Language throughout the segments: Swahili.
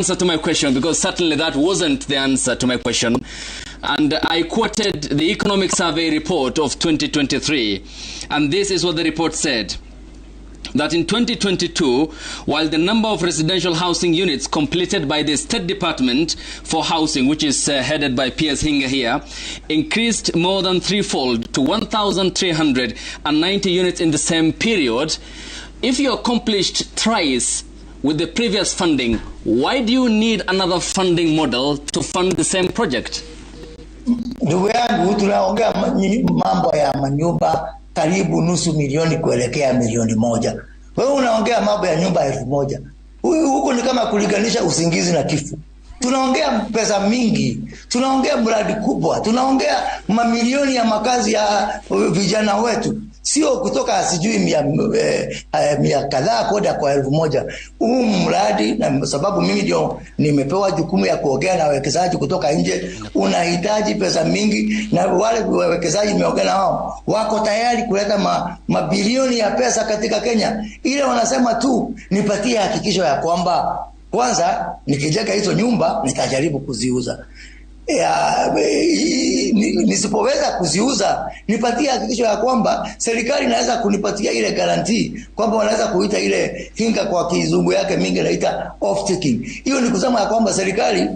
Answer to my question, because certainly that wasn't the answer to my question. And I quoted the Economic Survey report of 2023, and this is what the report said. That in 2022, while the number of residential housing units completed by the State Department for Housing, which is headed by P.S. Hinga here, increased more than threefold to 1,390 units in the same period, if you accomplished thrice with the previous funding, why do you need another funding model to fund the same project? Ndugu yangu, tunaongea mambo ya manyumba karibu nusu milioni kuelekea milioni 1. Wewe unaongea mambo ya nyumba 1,000. Huyu huko ni kama kulinganisha usingizi na kifo. Tunaongea pesa mingi, tunaongea mradi kubwa, tunaongea mamilioni ya makazi ya vijana wetu, sio kutoka sijui 100 kadhaa kwenda kwa 1,000. Huu mradi, na sababu mimi ndio nimepewa jukumu ya kuongea na wawekezaji kutoka nje, unahitaji pesa mingi, na wale wawekezaji nimeongea na wao wako tayari kuleta mabilioni ya pesa katika Kenya. Ile wanasema tu nipatie hakikisho ya kwamba kwanza nikijenga hizo nyumba nitajaribu kuziuza ya, nisipoweza kuziuza nipatie hakikisho ya kwamba serikali inaweza kunipatia ile guarantee kwamba wanaweza kuita ile hinga kwa kizungu yake mingi naita off taking. Hiyo ni kusema ya kwamba serikali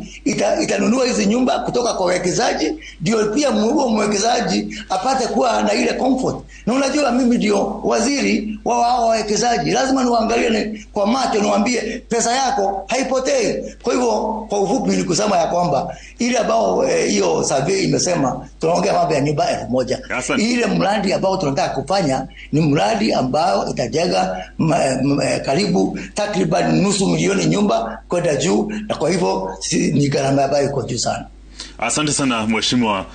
itanunua hizi nyumba kutoka kwa wawekezaji, ndio pia huo mwekezaji apate kuwa na ile comfort. Na unajua mimi ndio waziri wa hao wawekezaji, lazima niwaangalie kwa macho, niwaambie pesa yako haipotei. Kwa hivyo kwa ufupi ni kusema ya kwamba ile ambao hiyo survey imesema tunaongea mambo ya nyumba 1,000. Ile mradi ambao tunataka kufanya ni mradi ambao itajenga karibu takriban nusu milioni nyumba kwenda juu, na kwa hivyo ni gharama ambayo iko juu sana. Asante sana mheshimiwa.